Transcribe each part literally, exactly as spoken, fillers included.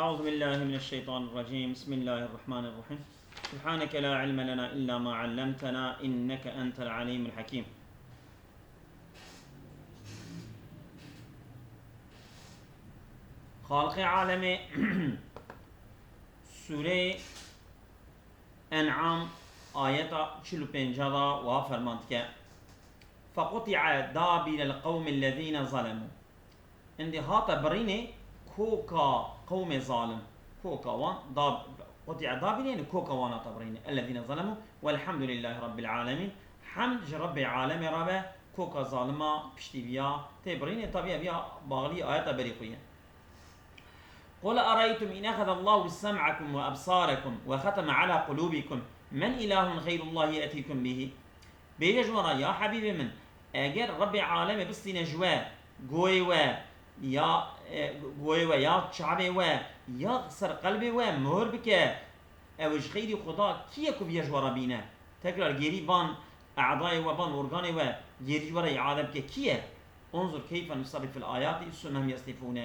أعوذ بالله من الشيطان الرجيم. بسم الله الرحمن الرحيم. سبحانك لا علم لنا إلا ما علمتنا إنك أنت العليم الحكيم. Xaliqê alemê Sûreyê En'am ayeta çil û pênca da wa ferman dike. فقطع دابر القوم الذين ظلموا. Îndî hate birînê koka qewmê zalim. Koka wan da, قطع دابر yani koka wan hate birînê. الذين ظلموا والحمد لله رب العالمين. Hemd ji Rebbê alemê re be, koka zalima piştî viya tê birînê, tabi ev ya bağlî ayeta berî xwe ye. قل أرأيتم إن أخذ الله سمعكم وأبصاركم وختم على قلوبكم من إله غير الله يأتيكم به. Bêje ji wan re, ya hebîbê min, eger Rebbê alemê bistîne ji we, goyê we, ya, e, goyê we, ya çavê we, ya ser qelbê we mohir bike, ew ji xeyrî Xuda kî ye ku viya ji we re bîne? Tekrar gêrî van e'dayê we, van organê we gêrî ji we re îade bike kî ye? انظر كيف نصرف الآيات ثم هم يصدفون.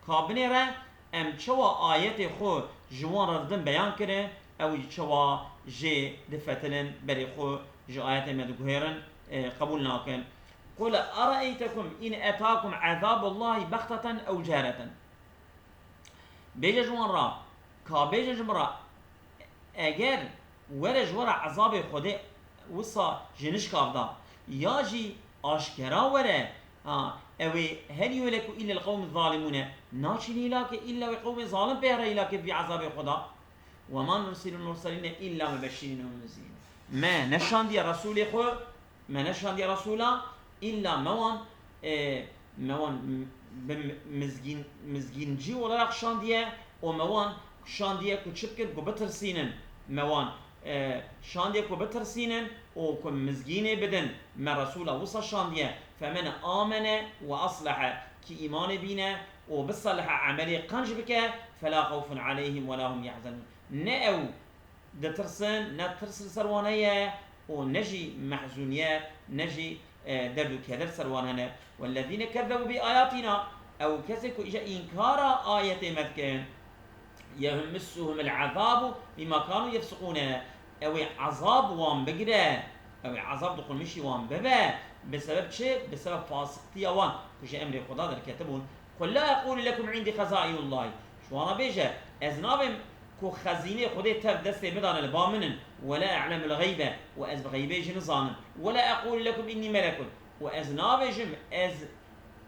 Ka binêre em çawa ayetê xwe ji wan re didin beyan kirin, ew jî çawa jê difetilin, berê xwe ji ayetê me diguhêrin, e, qebûl nakin. قل أرأيتكم إن أتاكم عذاب الله بغتة أو جهرة. Bêje ji wan re, ka bêje ji min re, eger were ji we re ezabê Xwedê wisa ji nişkav da, ya jî aşkera were, ha, ew ê hel yuhleku illa el-qewmu zalimune, naçin hîlakê illa wê qewmê zalim pê here hîlakê bi ezabê Xweda. وما نرسل المرسلين إلا مبشرين ومنذرين. Me neşandiye Resûlê xwe, me neşandiye Resûla, îlla me wan, e, me wan bi mizgîn, mizgîncî olarak şandiye û me wan şandiye ku çi bikin, ku bitirsînin. Me wan, e, şandiye ku bitirsînin û ku mizgînê bidin. Me Resûla wisa şandiye. فمن آمن وأصلح. Kî îmanê bîne û bisalihe emelê qenc bike, فلا خوف عليهم ولا هم يحزنون. Ne ew ditirsin, ne tirs li ser wan heye û ne jî mehzûniyet, ne jî, e, derd û keder ser wan hene. والذين كذبوا بآياتنا, ew kesê ku îja înkara ayetê me dikin, يمسهم العذاب بما كانوا يفسقون, ew ê ezab wan bigire, ew ê ezab diqulmişî wan bibe, bi sebeb çi? Bi sebeb fasiqtiya wan ku ji emrê Xweda derketibûn. قل لا أقول لكم عندي خزائن الله. Ji wan re bêje, ez nabêm ku xezînê Xwedê tev destê min de ne, li ba min in. ولا أعلم الغيب, û ez bi xeybê jî nizanim. ولا أقول لكم إني ملك, û ez nabêjim, ez,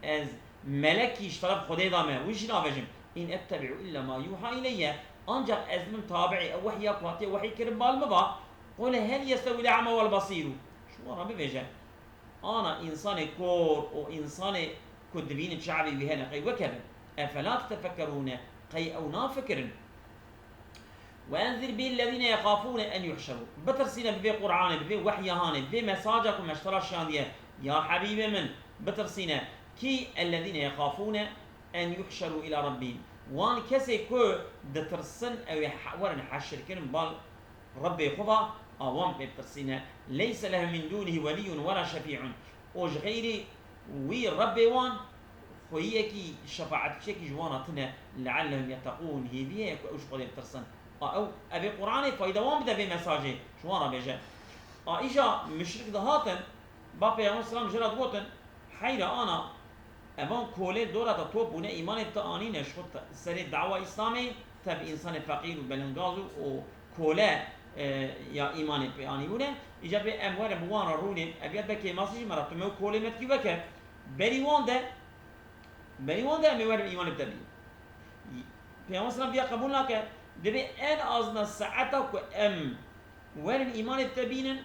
ez melekî ji teref Xwedê de me, wî jî nabêjim. إن أتبع إلا ما يوحى إلي. Ancak ez bim tabi'î ew wehya ku hatiye wehyî kirin bal min ba. قل هل يستوي الأعمى والبصير. Ji wan re bibêje. Ana însanê kor û însanê ku dibînin çavê wî hene, qey wek hev in. أفلا تتفكرون, qey ew nafikirin? وأنذر به الذين يخافون أن يحشروا. Bitirsîne bi vê Qur'anê, bi vê wehya hanê, bi vê mesaja ku me ji te re şandiye. Ya hebîbê min, bitirsîne. Kî? الذين يخافون أن يحشروا إلى ربهم. Wan kesê ku ditirsin ew ê he-, werin heşirkirin bal Rebbê xwe va, a wan pê bitirsîne. ليس لهم من دونه ولي ولا شفيع. Û ji xeyrî wî Rebbê wan xweyiyekî, şefaetçiyekî ji wan re tune. لعلهم يتقون. Hêviyê ye ku ew ji Xwedê bitirsin. A ew, ev ê Qur'anê fayda wan bide vê mesajê. Ji wan re bêje. A îja muşrik dihatin, ba Peyxember selam jê re digotin, heyra ana, evan kolê dora te top bûne, îmanê te anîne, ji xwe te-, serê dawa Îslamê, te bi însanê feqîr û belengaz û, û kole, e, ya îmanê pê anîbûne. Îca pê em were bi wan re rûnê, ev ya te kêmasî jî me re, tu me û kolê me dikî weke. Berî wan de, berî wan de em ê werin îmanê bi te bînin. Peyxember selam viya qebûl nake. Dibê en azna saeta ku em werin îmanê bi te bînin,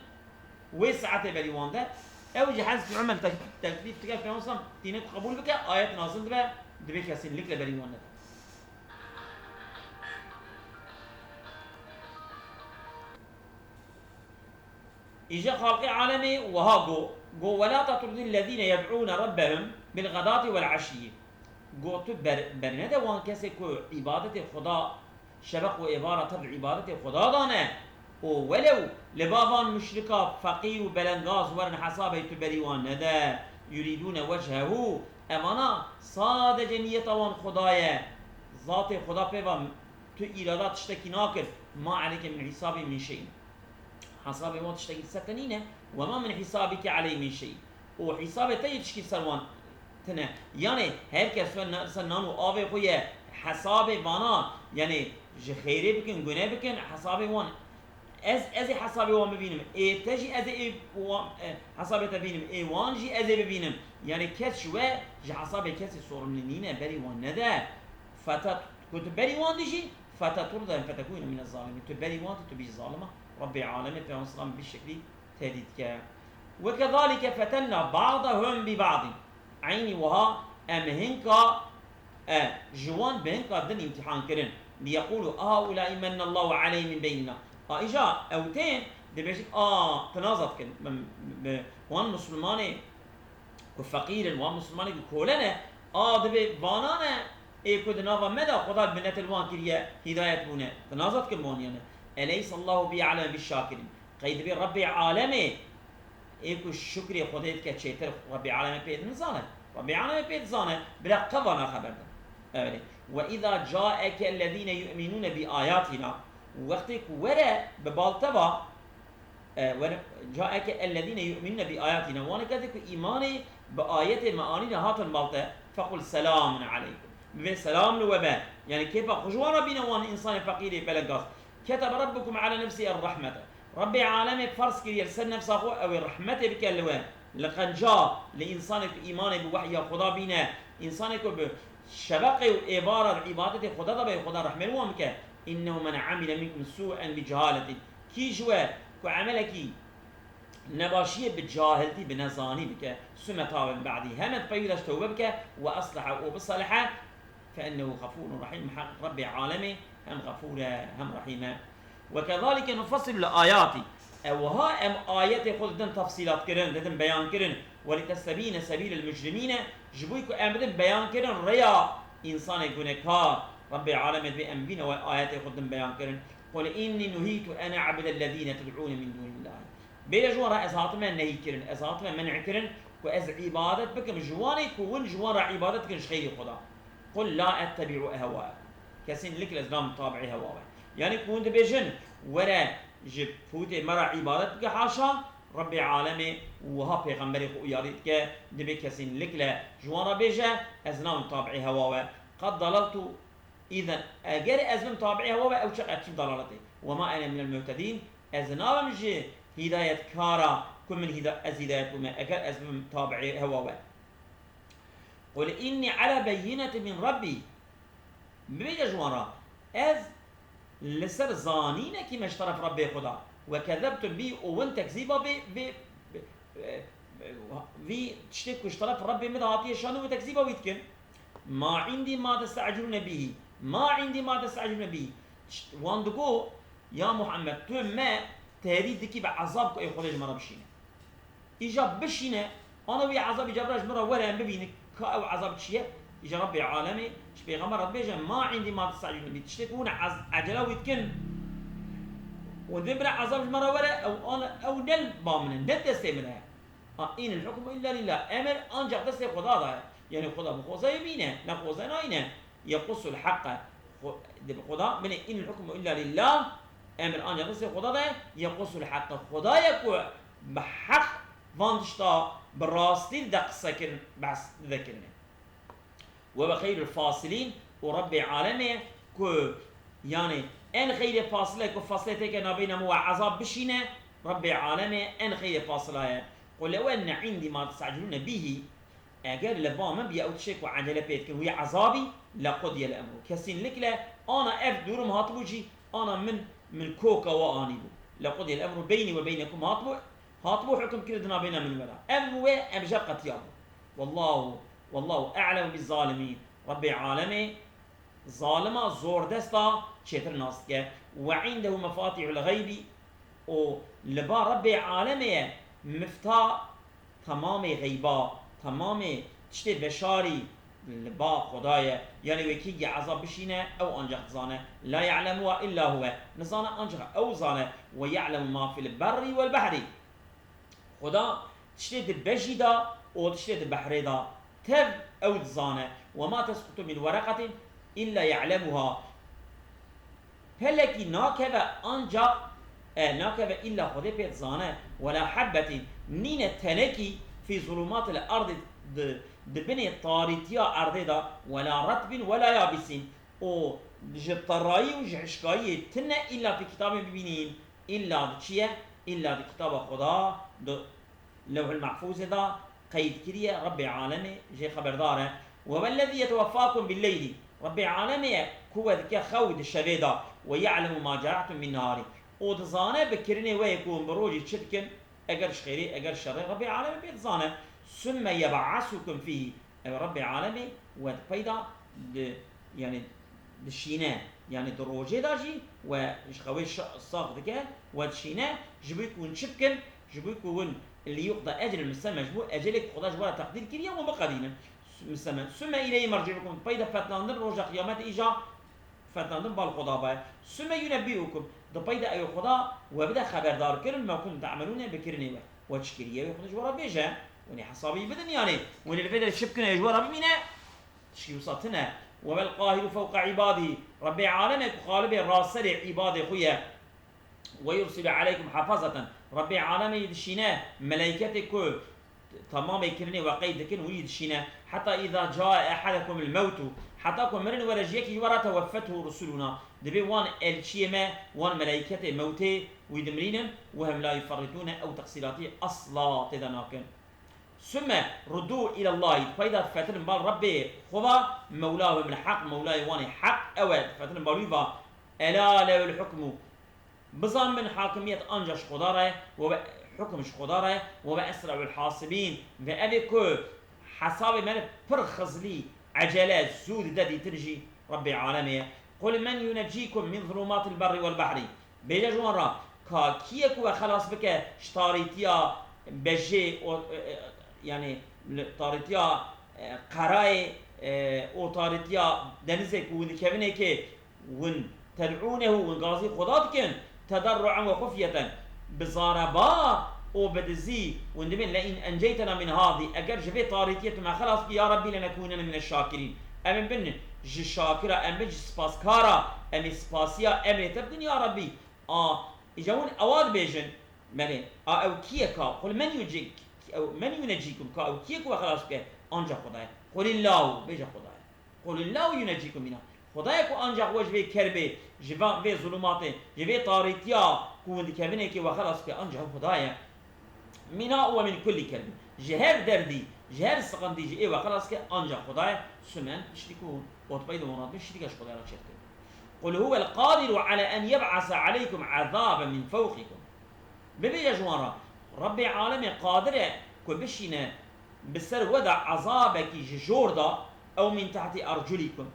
wê saetê berî wan de. Ew jî Hezretî Umer tek-, teklîf dike, Peyxember selam tîne ku qebûl bike, ayet nazil dibe, dibê kesînlikle berî wan nebe. Îja Xalqê alemê wiha got, got, ولا تطرد الذين يدعون ربهم بالغداة والعشي. Got, tu ber-, bernede wan kesê ku îbadetê Xuda şeveq û êvara tev di îbadetê Xuda de ne. Û welew li ba van muşrika feqîr û belengaz werin hesabê tu berî wan nede. يريدون وجهه. Evana sadece niyeta wan Xuda ye. Zatê Xweda pê ve tu îrada tiştekî nakir. Ma aleyke min hîsabî min şey'in. Hesabê wan tiştekî ser te nîne. Ve ma min hîsabîke aleyh min şey'in. Û hîsabê te yê tişkî ser wan tine. Yanê her kes we na-, ser nan û avê xwe ye hesabê vana, yanê ji xêrê bikin, gune bikin, hesabê wan Ez, ez ê hesabê wan bibînim. Ê te jî ez ê ê wan, e, hesabê te bînim. Ê wan jî ez ê bibînim. Yanî kes ji we, ji hesabê kesî sorumlî nîne, berî wan nede. Fetet, ku tu berî wan dijî, feteturden fetekûne mine zalimîn. Tu berî wan tî, tu bî zalima. Rabbê alemê Peyxamber selam bi şeklî tehdît dike. Ve kezalike fetenna ba'dahum bi ba'din. Eynî wiha em hinka, e, ji wan bi hinka din îmtîhan kirin. Liyeqûlû ahaulâi mennallâhu aleyhim min beynina. A îja ew tên dibêjin, a, ti naza dikin. Bi, bi, wan Musulmanê ku feqîr in, wan Musulmanê ku kole ne, a, dibê vana ne, ê ku di nava me de Xweda minetil wan kiriye, hîdayet bûne. Ti naza dikin bi wan yane. Eleysallahu bi a'leme bi şakirîn. Qey dibê Rebbê alemê ê ku şukrê Xwedê dike çêtir Rebbê alemê pê nizane. Rebbê alemê pê dizane. Bila qe vana xeber de. Evet. Ve izâ câekellezîne yu'minûne bi ayatîna. Wextê ku were bi bal te va, e, were, câekellezîne yu'minûne bi ayatîna. Wane kesê ku îmanê bi ayetê me anîne hatin bal te, fequl selamun aleykum. Bivê selam li we be. Yani kêfa xwe ji wan re bîne wan însanê feqîrê pelengaz. Ketebe Rabbukum ala nefsî er-rahmete. Rabbê alemê ferz kiriye li ser nefsa xwe ew ê rehmetê bike li we. Li qenca, li însanê ku îmanê bi wehya Xweda bîne, însanê ku bi şeveqê û êvara di îbadetê Xweda de be, Xweda rehmê li wan bike. Innehu men amile minkum sû'en bi cehaletin. Kî ji we ku emelekî nebaşiyê bi cahiltî, bi nezanî bike, sume tabe min ba'dî, hemen pey wî de ji tewbe bike, ve eslehe û biselehe, Fe innehu xefûrun rehîm, Rebbê alemê hem xefûr e, hem rehîm e. Ve kezalike nufessilul ayati. E wiha em ayetê xwe didin tefsîlat kirin, didin beyan kirin. Ve litestebîne sebîlul mucrimîne, ji bo ku em bidin beyan kirin rêya însanê gunekar. Rebbê alemê dibê em bîne we ayetê xwe didin beyan kirin. Qul înnî nuhîtu en a'budellezîne ted'ûne min dûnillâhi. Bêje ji wan re ez hatime nehî kirin, ez hatime men'e kirin ku ez îbadet bikim ji wanê ku hûn ji wan re îbadet dikin ji xeyrî Xweda. Qul la ettebi'u ehwaekum. Kesînlikle ez nam tabi'ê hewa we. Yanî ku hûn dibêjin, were ji pûtê me re îbadet bike, haşa, Rebbê alemê wiha pêxemberê xwe uyarî dike, dibê kesînlikle ji wan re bêje, ez nam tabi'ê hewa we. Qad dalaltu Îzen, eger ez bim tabi'ê hewa ve, ew çiqas çi dalaletê. Ve ma ene minel muhtedîn, ez nabim ji hîdayetkara ku min hîda-, ez hîdayet bûme, eger ez bim tabi'ê hewa ve. Qul înnî ala beyîneti min Rabbî. Bibêje ji wan re, ez li ser zanînekî me ji teref Rabbê xwe da. Ve kezebtum bî û win tekzîba vê, vê, vê, vî tiştê ku ji teref Rabbê min de hatiye şandin û tekzîba wî dikin. Ma indî ma testecilûne bîhî. Ma indî ma testecilûne bîhî. Wan digo, ya Muhammed, tu me tehdît dikî bi ezab ku ê Xwedê ji me re bişîne. Îja bişîne, ana wî ezabî cebra ji min re were em bibînin ka ew ezab çi ye? Îja Rebbê alemê ji pêxember re dibêje, ma indî ma testecilûne bîhî. Tiştê ku hûn ez-, ecela wî dikin, hûn dibê bila ezab ji me re were, ew ana, ew ne li ba min e, ne destê min e. A, inil hukmu illa lillah. Emir ancak destê Xweda da ye. Yani Xweda bi xwezayê bîne, ne xwezayê nayne. Yequsul haqqa. Xwe-, de bi Xweda, bine inil hukmu illa lillah. Emir ancak destê Xweda da ye. Yequsul haqqa. Xweda ye ku bi heq van tişta bi rastî de qise kirin, behs dide kirine. Ve ve xeyrul fasilîn û Rebbê alemê ku, yani, en xeyrê fasile ku fasilê têke nabeyna min we ezab bişîne, Rebbê alemê en xeyrê fasila ye. Qul lew enne indî ma testecilûne bîhî, eger li ba min biya ew tiştê ku ecele pê dikin, wî ezabî, lequdiye l-emru. Kesînlikle ana ev durum hatibû jî, ana min, min koka we anîbû. Lequdiye l-emru beynî ve beynekum hatibû, hatibû hukm kir di nabeyna min we de. Ev wê, ev jî qetiya bû. Wallahu, wallahu a'lemu biz-zalimîn. Rebbê alemê zalima zordesta çêtir nas dike. Ve indehu mefatihul xeybî, û li ba Rebbê alemê ye mifta temamê xeyba, temamê tiştê veşarî li ba Xweda ye. Yanî wê kîngî ezab bişîne, ew ancak dizane. La ya'lemuha illa huve. Nizane ancak ew zane. Ve ya'lemu ma fil berrî wel behrî. Xuda tiştê di bejî de û tiştê di behrê de tev ew dizane. Wema tesqutu min wereqetin, إلا يعلمها. Pelekî nakeve ancak, e, nakeve illa Xwedê pê dizane. ولا حبة, nîne tenekî, في ظلمات الأرض, di, di binê tarîtiya erdê de, ولا رطب ولا يابس, û ji terayî û ji hişkayiyê tune illa في كتاب مبين, illa di çi ye? Illa di kitaba Xweda, di Lewhul Mehfûzê de qeyd kiriye, Rebbê Alemê jê xeberdar e. وهو الذي يتوفاكم بالليل. Rebbê Alemê ye ku we dike xew di şevê de. ويعلم ما جرحتم بالنهار. Û dizane bi kirinê we yê ku hûn bi rojî çi dikin, eger ji xêrê, eger ji şerê, Rebbê Alemê pê dizane. ثم يبعثكم فيه. Ew Rebbê Alemê we di pey de di, yanî dişîne, yanî di rojê de jî we ji xewê şa-, sax dike, we dişîne, ji bo ku hûn çi bikin? Ji bo ku hûn ليقضى أجل مسمى, ji bo ecelê ku Xweda ji we re teqdîr kiriye, hûn biqedînin. Miseme, ثم إليه مرجعكم, pey de fetnandin roja qiyametê îja fetnandin bal Xweda baye. ثم ينبئكم, di pey de ew Xweda we bide xeberdarkirin, ما كنتم تعملون, bi kirinê we. We çi kiriye, wê Xweda ji we re bêje, hûn ê hesabî bidin, yanî hûn ê li vê derê çi bikin, ê ji we re bimîne, tişkî wisa tune. وهو القاهر فوق عباده, Rebbê Alemê ku xalibê raserê îbadê xwe ye. ويرسل عليكم حفظة, Rebbê Alemê yî dişîne, meleyketê ku temamê kirinê we qeyd dikin, wî yî dişîne. حتى إذا جاء أحدكم الموت, heta ku mirin were ji yekî ji we re, توفته رسلنا, dibê wan elçiyê me, wan meleyketê mewtê wî dimrînin, وهم لا يفرطون, ew teqsîratî esla tê de nakin. ثم ردوا إلى الله, pey de difetilin bal Rebbê xwe va, مولاهم الحق, mewlayê wan ê heq ew e, difetilin bal wî va, ألا له الحكم, bizan bin hakimiyet anca ji Xweda re ye, we ve hukm ji Xweda re ye, وهو أسرع الحاسبين, ve ev ê ku hesabê me li pir xizlî, ecele, zû dide dîtin jî Rebbê Alemê ye. قل من ينجيكم من ظلمات البر والبحر. Bêje ji wan re, ka kî ye ku we xelas bike ji tarîtiya bejê û, e, e, yanî li tarîtiya, e, qerayê, e, û tarîtiya denizê ku hûn dikevin êkê, hûn تدعونه, hûn gazî Xweda dikin, تضرعا وخفية, bi zareba û bi dizî, hûn dibên, لئن أنجيتنا من هذه, eger ji vê tarîtiyê tu me xelas bikî, ya Rebbî, لنكونن من الشاكرين, em ê bin ji şakira, em bin ji sipaskara, em ê spasiya emrê te bikin, ya Rebbî. A, îca hûn ewa dibêjin, belê, a ew kî ye ka? قل من يجيك-, ew, من ينجيكم, ka ew kî ye ku we xelas bike? Anca Xweda ye. قل الله, bêje Xweda ye. قل الله ينجيكم منها. Xweda ye ku ancax we ji vê kerbê, ji va-, vê zulûmatê, ji vê tarîtiya ku hûn dikevin êkê we xelas bike, ancax Xweda ye. منها ومن كل كرب. Ji her derdî, ji her siqintî jî ê we xelas ke ancax Xweda ye, sumen piştî ku got pey de wan radibin, piştî ke ji Xwedayê re çêdikin. قل هو القادر على أن يبعث عليكم عذابا من فوقكم. Bibêje ji wan re, Rebbê Alemê qadir e ku bişîne bi ser we de ezabekî ji jor de, ew min tehtî erculîkum.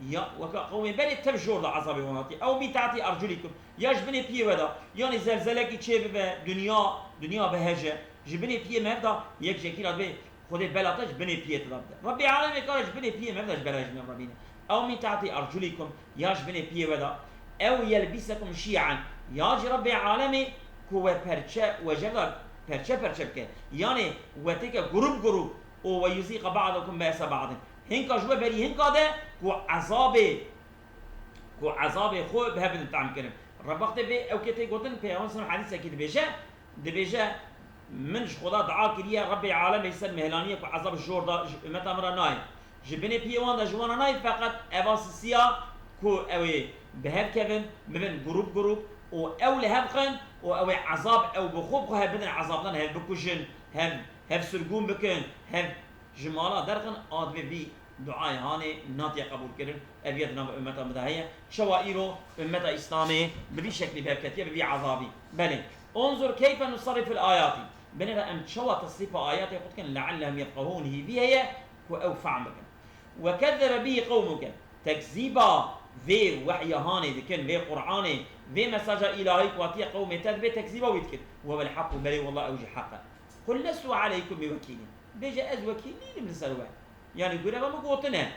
Ya, weke qewmê belê tev jor de ezabê wan hatiye. Ew min tehtî erculîkum. Ya ji binê piyê we de. Yanî zelzelekî çê bibe, dinya, dinya biheje. Ji binê piyê me de yek jekî re dibê, Xwedê bela te ji binê piyê te de bide. Rebbê Alemê kare ji binê piyê me de ji bela ji me re bîne. Ew min tehtî erculîkum, ya ji binê piyê we de. Ew yelbîsekum şî'en, ya jî Rebbê Alemê ku we perçe, we jev de perçe perçe bike. Yanê we têke grûp grûp û we yuzîqe ba'dakum be'se ba'din. Hinka ji we berî hinka de ku ezabê, ku ezabê xwe bi hev bidin tam kirin. Rebextê vê ew kê tê gotin, Peyxember sallallahu aleyhi ve sellem hedîsekî dibêje, Dibêje, min ji Xweda dua kiriye, Rebbê Alemê ser mêhlaniyê ku ezab jor da ji ummeta min re nayê. Ji binê piyê wan de ji wan re nayê, feqet eva sisiya ku ew ê bi hev kevin, bibin grûp grûp û ew li hev xin û ew ê ezab, ew bi xwe bi xwe hev bidin ezabdan, hev bikujin, hev, hev sirgûn bikin, hev ji mala derxin, a dibê vî duayê hanê natiye qebûlkirin, ev yê di nav ummeta min de heye. Çawa îro ummeta Îslamê bi vî şeklî bi hev ketiye, bi vî ezabî? Belê. انظر كيف نصرف الآيات. Binêre em çawa tesrîfa ayatê xwe dikin, لعلهم يفقهون, hîvî heye ku ew fehm bikin. وكذب به قومك. Tekzîba vê wehya hanê dikin, vê Qur'anê, vê mesaja îlahî ku hatiye qewmê te dibê, tekzîba wî dikin. وهو الحق, belê wallah ew jî heq e. قل لست عليكم بوكيل. Bêje ez wekîl nînim li ser we. Yanî gureva min gotine.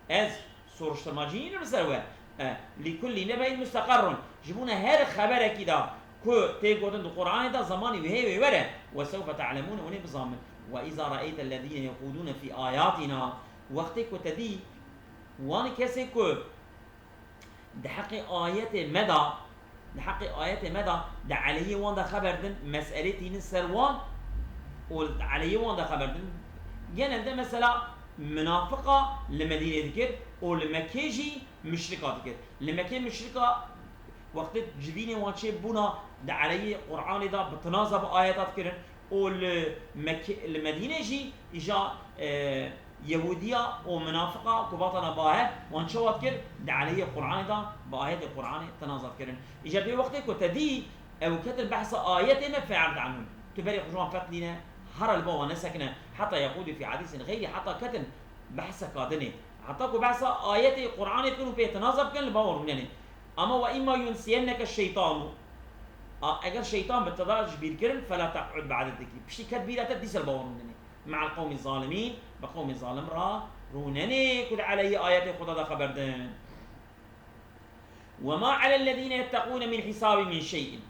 Ez soruştirmacî nînim li ser we. E, لكل نبإ مستقر. Ji bona her xeberekî de ku tê gotin di Qur'anê de, zemanî wê heye wê were. وسوف تعلمون, hûn ê bizanin. وإذا رأيت الذين يخوضون في آياتنا. Wextê ku te dî Wan kesê ku di heqê ayetê me de, di heqê ayetê me de, di eleyê wan de xeber din, meselê tînin ser wan û di eleyê wan de xeber din. Genelde mesela minafiqa li Medînê dikir û li Mekkê jî muşrika dikir. Li Mekkê muşrika wextê civînê wan çê bûna di eleyê Qur'anê de bi tinaza bi ayeta dikirin û li Mekkê, li Medînê jî îja, e, Yehûdiya û minafiqa ku vatana bahev, wan çawa dikir? Di eleyê Qur'anê de bi ayetê Qur'anê tinaza dikirin. Îja pê wextê ku te dî ew ketin behsa ayetê me fe'rid anhum. Tu berê xwe ji wan fetlîne, hera li ba wan nesekine, heta yekûlû fî hedîsin xeyrî, heta ketin behseka dinê. Heta ku behsa ayetê Qur'anê bikin û pê tinaza bikin, li ba wan rûnenê. Ama ve îmma yunsiyenneke şeytanu. A, eger şeytan bi te da ji bîr kirin, fela teq'ud ba'de zikri. Piştî ket bîra te, dîsa li ba wan rûnenê. Me'el qewmî zalimîn, bi qewmê zalim re rûnenê ku di eleyê ayetê Xuda de xeber din. Ve ma alellezîne yetteqûne min hîsabî min şey'in.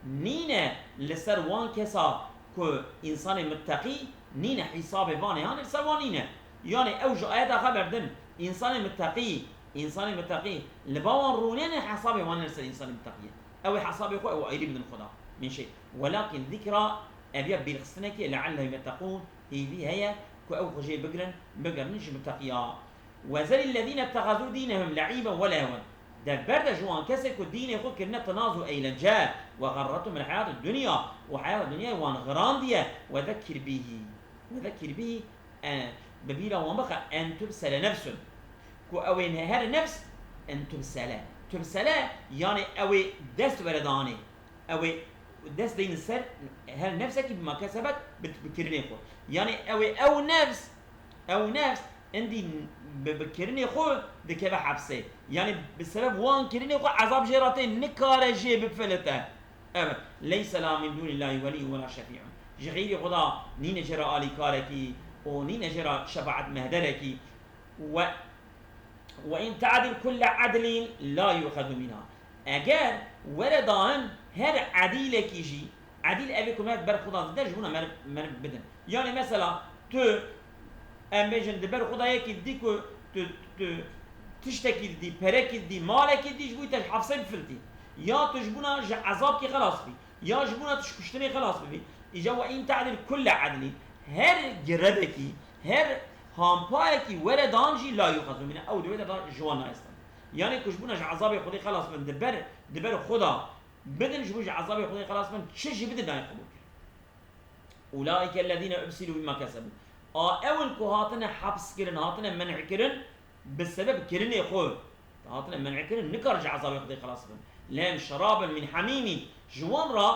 Nîne li ser wan kesa ku însanê mitteqî nîne hîsabê vanê, hanê li ser wan nîne. Yanê ew ji ayeta xeber din, însanê mitteqî, însanê mitteqî li ba wan rûnenê, hesabê wan ne li ser însanê mitteqî ye. Ew ê hesabê xwe ew ayrî bidin Xuda. Min şey. Welakin zikra, ev ya bîrxistinekê, leallehum yetteqûn, hêvî heye ku ew xwe jê bigirin, bigirin ji mitteqiya. Ve zerî lezîne ittehezû dînehum le'îben ve lehwen. Dev berde ji wan kesê ku dînê xwe kirine tinaz û eğlence, ve xerrethum el heyat dunya, û heyata dinyayê wan xirandiye, ve zekkir bihî. Ve zekkir bihî, e, bi bîra wan bixe, en tubsele nefsun. Ku ew ê her nefs, en tubsele. Tubsele, yanê ew ê dest were danê. Ew ê dest deynin ser her nefsekî bima kesebet bi, bi kirinê xwe. Yanê ew ê ew nefs, ew nefs endî bi, bi kirinê xwe dikeve hepsê. Yanê bi sebeb wan kirinê xwe ezab jê re tê, nikare jê bifilite. Evet. Leyse la min dûnillahî welîyyun we la şefî'un. Ji xeyrî Xuda nîne jê re alîkarekî û nîne jê re şefaetmehderekî. Ve, ve in ta'dil kulle adlin la yu'xezu minha. Eger were dahin her edîlekî jî, edîl evê ku me ber Xuda dide, ji bona me, me bidin. Yanê mesela tu, em bêjin, di ber Xuda yekî didî ku tu, tu tiştekî didî, perekî didî, malekî didî, ji bo te ji hepsê bifiltî. Ya tu ji bona ji ezabkî xelas bî. Ya ji bona tu ji kuştinê xelas bibî. Îca ve in ta'dil kulle adlin. Her girebekî, her hampayekî were dan jî la yu'xezu minha. Ew di wê de da ji wan nayê standin. Yanê ku ji bona ji ezabê Xwedê xelas bin, di ber, di ber Xuda bidin, ji bo ji ezabê Xwedê xelas bin, çi jî bidin nayê qebûl kirin. Ulaike ellezîne ubsilû bima kesebû. A ew in ku hatine heps kirin, hatine men'kirin, bi sebeb kirinê xwe hatine men'kirin, nikar ji ezabê Xwedê xelas bin. Lehum şerabun min hamîmîn, ji wan re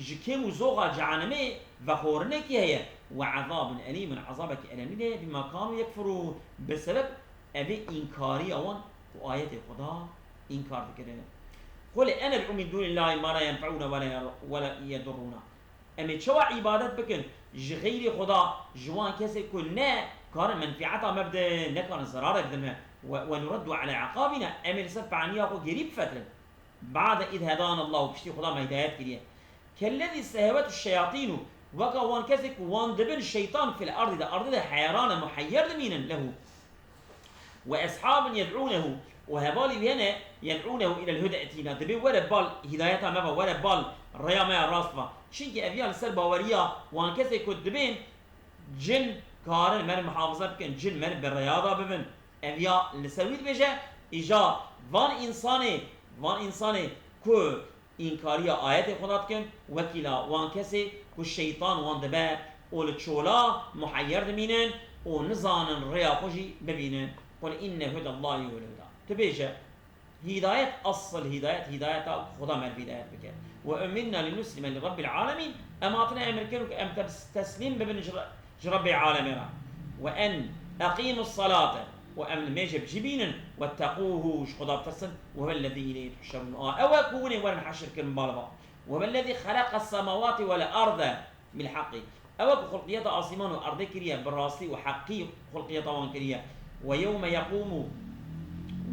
ji kêm û zoxa cehennemê vexwarinekî heye, we ezabun elîmun, ezabekî elemî de ye, bima kanû yekfurûn, bi sebeb evê înkariya wan ku ayetê Xweda înkar dikirin. Qul ened'u min dûnillahî ma la yenfe'ûne we la yer-, we la yedurrûne. Em ê çawa îbadet bikin ji xeyrê Xweda, ji wan kesê ku ne karin menfîeta me bidin, ne karin zerarê bidin me? We, we nureddu ala eqabina, em ê li ser pe'niya xwe gêrî bifetrin. Ba'de iz hedana Allahu, piştî Xweda me hidayet kiriye. Kellezî stehwetu şeyatînu, weka wan kesê ku wan dibin şeytan fil ardî de, ardî de heyran e, muheyyer dimînin lehu. Ve eshabun yed'ûnehu, û hevalî wî hene, yed'ûnehu ilel huda etîna, dibê were bal hidayeta me ve, were bal rêya me ya rast ve. Çimkî ev ya li ser baweriya wan kesê ku dibên cin karin me re muhafaza bikin, cin me re bi rêya da bibin. Ev ya li ser wî dibêje, îja van însanê, van însanê ku înkariya ayetê Xweda dikin, wekî la wan kesê ku şeytan wan dibe û li çola muheyyer dimînin û nizanin rêya xwe jî bibînin. Qul inne hudallahî huwel huda. Tu bêje, hîdayet, asl hîdayet, hîdayeta Xweda me re hîdayet bike. Ve umirna linuslime li Rabbil alemîn. Em hatine emir kirin ku em tes-, teslîm bibin ji Re-, ji Rebbê alemê re. Ve en eqîmus salate, û em nimêjê bi cî bînin, wetteqûhu, ji Xweda bitirsin, ve huvellezî îleyhî tuhşerûn. A, ew e ku hûn ê werin heşr kirin bal ba. Ve huvellezî xeleqes semawatî wel arde bil heqî. Ew e ku xulqiyeta asîman û erdê kiriye, bi rastî û heqî xulqiyeta wan kiriye. Ve yewme yeqûmû,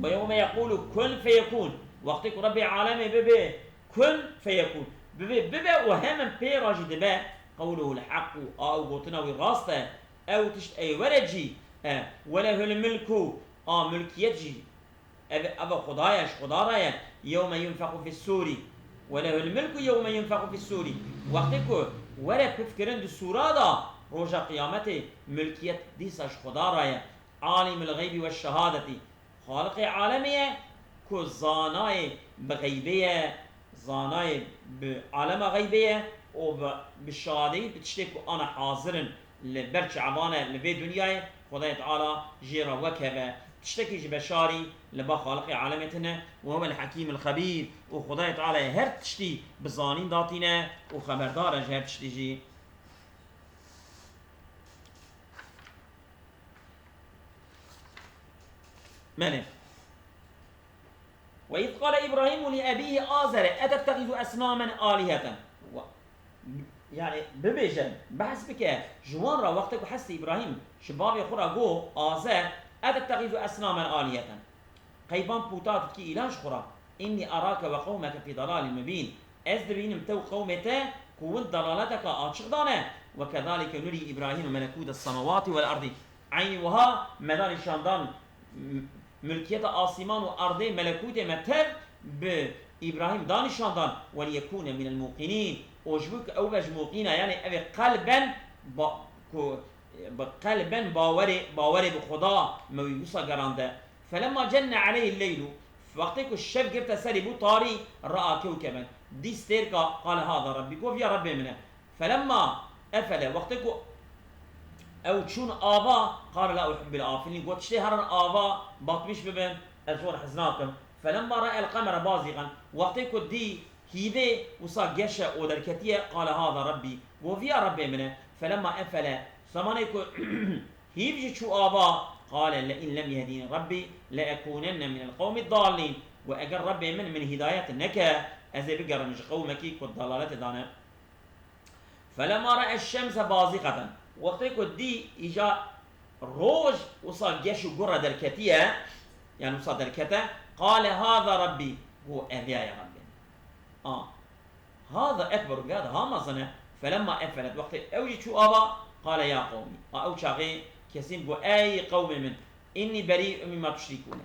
ve yewme yeqûlû kun feyekûn. Wextê ku Rebbê alemê bibê, kun feyekûn. Bibê, bibe û hemin pê re jî dibe. Qewluhul heq û a ew gotina wî rast e. Ew tişt ê were cî, وَلَهُ الْمُلْكُ, a mulkiyet jî ev, ev Xuda ye, ji Xuda re ye. يَوْمَ يُنْفَخُ فِي الصُّورِ وَلَهُ الْمُلْكُ يَوْمَ يُنْفَخُ فِي الصُّورِ. Wextê ku were pifkirin di sûra da, roja qiyametê, mulkiyet dîsa ji Xuda re ye. عَالِمُ الْغَيْبِ وَالشَّهَادَةِ. Xaliqê alemê ye ku zanayê bi xeybê ye, zanayê bi alema xeybê ye û bi, bi şadeyî bi tiştê ku ana hazir in li ber çavan e li vê dinyayê, Xwedayê Teala jê re wek heve tiştekî ji beşarî li ba Xaliqê alemê tune. وَهُوَ الْحَكِيمُ الْخَبِيرُ. Û Xwedayê Teala her tiştî bi zanîn datîne û xeberdar e ji her tiştî jî. Belê. وَإِذْ قَالَ إِبْرَاهِيمُ لِأَبِيهِ آزَرَ أَتَتَّخِذُ أَصْنَامًا آلِهَةً. Wa-, yani bibêje, behs bike, ji wan re wextê ku Hezretî Îbrahîm ji bavê xwe re got, Azer, أَتَتَّخِذُ أَصْنَامًا آلِهَةً. Qey van pûta tu dikî îlah ji xwe re. إِنِّي أَرَاكَ وَقَوْمَكَ فِي ضَلَالٍ مُّبِينٍ. Ez dibînim te û qewmê te ku hûn dalaleteka açiq de ne. وَكَذَٰلِكَ نُرِي إِبْرَاهِيمَ مَلَكُوتَ السَّمَاوَاتِ وَالْأَرْضِ. Eynî wiha me da nîşandan m-, milkiyeta asîman û erdê, melekûtê me tev bi Îbrahîm da nîşandan. وَلِيَكُونَ مِنَ الْمُوقِنِينَ. Û ji bo ku ew be ji muqîna, yanî ew ê qelben ba-, ku, bi qelben bawerê, bawerê bi Xuda me wî wisa gerande. فَلَمَّا جَنَّ عَلَيْهِ اللَّيْلُ. Wextê ku şev girte serê bû tarî, رَأَىٰ كَوْكَبًا. Dî stêrka, قَالَ هَٰذَا رَبِّي. Got, vîya Rebbê min e. فَلَمَّا أَفَلَ. Wextê ku ew çûn ava, قَالَ لَا أُحِبُّ الْآفِلِينَ. Got, tiştê herin ava, batmîş bibin, ez wan hez nakim. فَلَمَّا رَأَى الْقَمَرَ بَازِغًا. Wextê ku dî hîvê wisa geşe û derketiye, قَالَ هَٰذَا رَبِّي. Got, vîya Rebbê min e. فَلَمَّا أَفَلَ. Zemanê ku hîv jî çû ava, قَالَ لَئِنْ لَمْ يَهْدِنِي رَبِّي لَأَكُونَنَّ مِنَ الْقَوْمِ الضَّالِّينَ. Got, eger Rebbê min min hîdayet neke, ez ê bigerim ji qewmekî ku dalalete dane. فَلَمَّا رَأَى الشَّمْسَ بَازِغَةً. Wextê ku dî îca roj wisa geş û gure derketiye, yani wisa derkete, قَالَ هَٰذَا رَبِّي. Got, ev ya ye Rebbê min. A. هَٰذَا أَكْبَرُ. Vêya daha mezin e. فَلَمَّا أَفَلَتْ. Wextê ew jî çû ava, قَالَ يَا قَوْمِ. A ew çaxê kesîn got, ey qewmê min, إِنِّي بَرِيءٌ مِّمَّا تُشْرِكُونَ.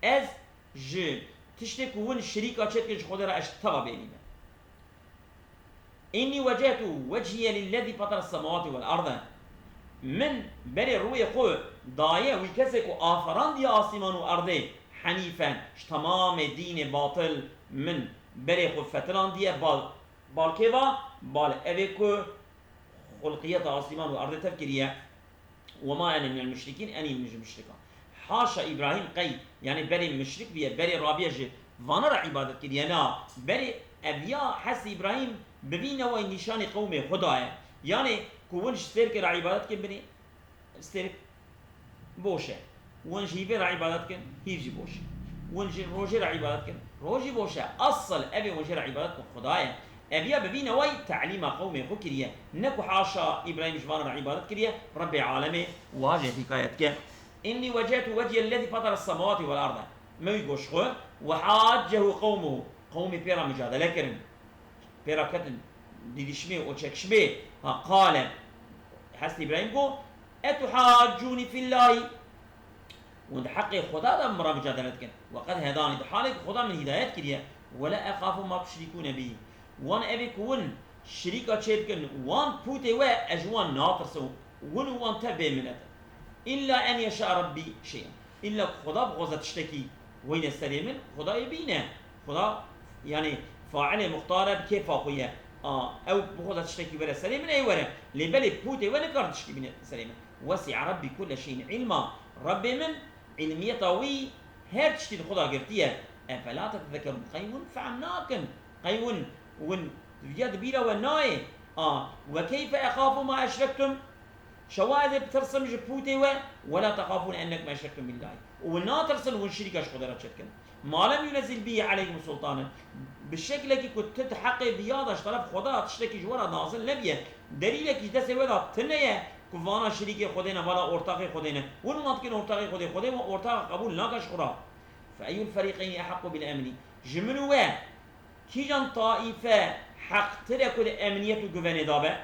Ez ji tiştê ku hûn şirîka çê dikin ji Xwedê re, ez teva bêrî me. إِنِّي وَجَّهْتُ وَجْهِيَ لِلَّذِي فَطَرَ السَّمَاوَاتِ وَالْأَرْضَ. Min berê rûyê xwe daye wî kesê ku aferandiye asîman û erdê, حَنِيفًا, ji temamê dînê batil min berê xwe fetirandiye, bal, bal kê va, bal evê ku xulqiyeta asîman û erdê tev kiriye. وَمَا أَنَا مِنَ الْمُشْرِكِينَ, enî min ji muşrikan. Haşa Îbrahîm qey, yani berê muşrik biye, berê rabiye ji vana re îbadet kiriye, na, berê ev ya Hezretî Îbrahîm bi vî newayî nîşanî qewmê xwe daye. Yani ku hûn ji stêrkê re îbadet kin binê, stêrk boş e. Hûn ji hîvê re îbadet kin, hîv jî boş e. Hûn ji rojê re îbadet kin, roj jî boş e. Asıl evê hûn jê re îbadet kin Xuda ye. Ev ya bi vî newayî telîma qewmê xwe kiriye. Ne ku haşa Îbrahîm ji van re îbadet kiriye, Rebbê alemê wiha jê hîkaye dike. إِنِّي وَجَّهْتُ وَجْهِيَ لِلَّذِي فَطَرَ السَّمَاوَاتِ وَالْأَرْضَ. Me wî got ji xwe, وَحَاجَّهُ قَوْمُهُ. Qewmê pê re mucadele kirin. Pê re ketin didişmê û çekişmê. Ha, قَالَ. Hezretî Îbrahîm got, أَتُحَاجُّونِي فِي اللّٰهِ. Hûn di heqê Xweda de min re mucadele dikin. وَقَدْ هَدَانِ, di halê ku Xweda min hîdayet kiriye. وَلَا أَخَافُ مَا تُشْرِكُونَ بِهِ. Wan evê ku hûn şirîka çê dikin, wan pûtê we, ez ji wan natirsim. Hûn û wan tev bê minet in. إِلَّا أَنْ يَشَاءَ رَبِّي شَيْئًا. Îlla ku Xweda bixwaze tiştekî weyne serê min, Xwedayê bîne. Xweda, yani, failê muxtar e, bi kêfa xwe ye. A, ew bixwaze tiştekî were serê min, ê were. Lê belê pûtê we nikare tiştekî bîne serê min. وَسِعَ رَبِّي كُلَّ شَيْءٍ عِلْمًا. Rebbê min, îlmiyeta wî her tiştî di xwe de girtiye. أَفَلَا تَتَذَكَّرُونَ. Qey hûn fehm nakin. Qey hûn, hûn ya di bîra we nayê. A, وَكَيْفَ أَخَافُ مَا أَشْرَكْتُمْ. Çawa ez ê bitirsim ji pûtê we, وَلَا تَخَافُونَ أَنَّكُمْ أَشْرَكْتُمْ بِاللّٰهِ. Û natirsin hûn şirîka ji Xwedê re çêdikin. مَا لَمْ يُنَزِّلْ بِهِ عَلَيْكُمْ سُلْطَانًا. Bi şeklekî ku tu di heqê viya de ji teref Xweda tiştekî ji we re nazil nebiye, delîlekî ji destê we de tune ye ku vana şirîkê Xwedê ne, vana ortaxê Xwedê ne. Hûn wan dikin ortaxê Xwedê, Xwedê wan ortaxa qebûl nake ji xwe re. فَأَيُّ الْفَرِيقَيْنِ أَحَقُّ بِالْأَمْنِ. Ji min û we kîjan taîfe heqtir e ku di emniyet û guvenê de be?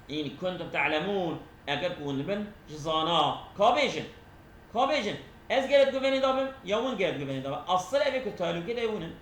اِنْ كُنْتُمْ تَعْلَمُونَ. Eger ku hûn dibin ji zana, ka bêjin. Ka bêjin. Ez gerek guvenê da bim, ya hûn gerek guvenê da bin. Asıl ev ê ku tehlûkê de hûn in.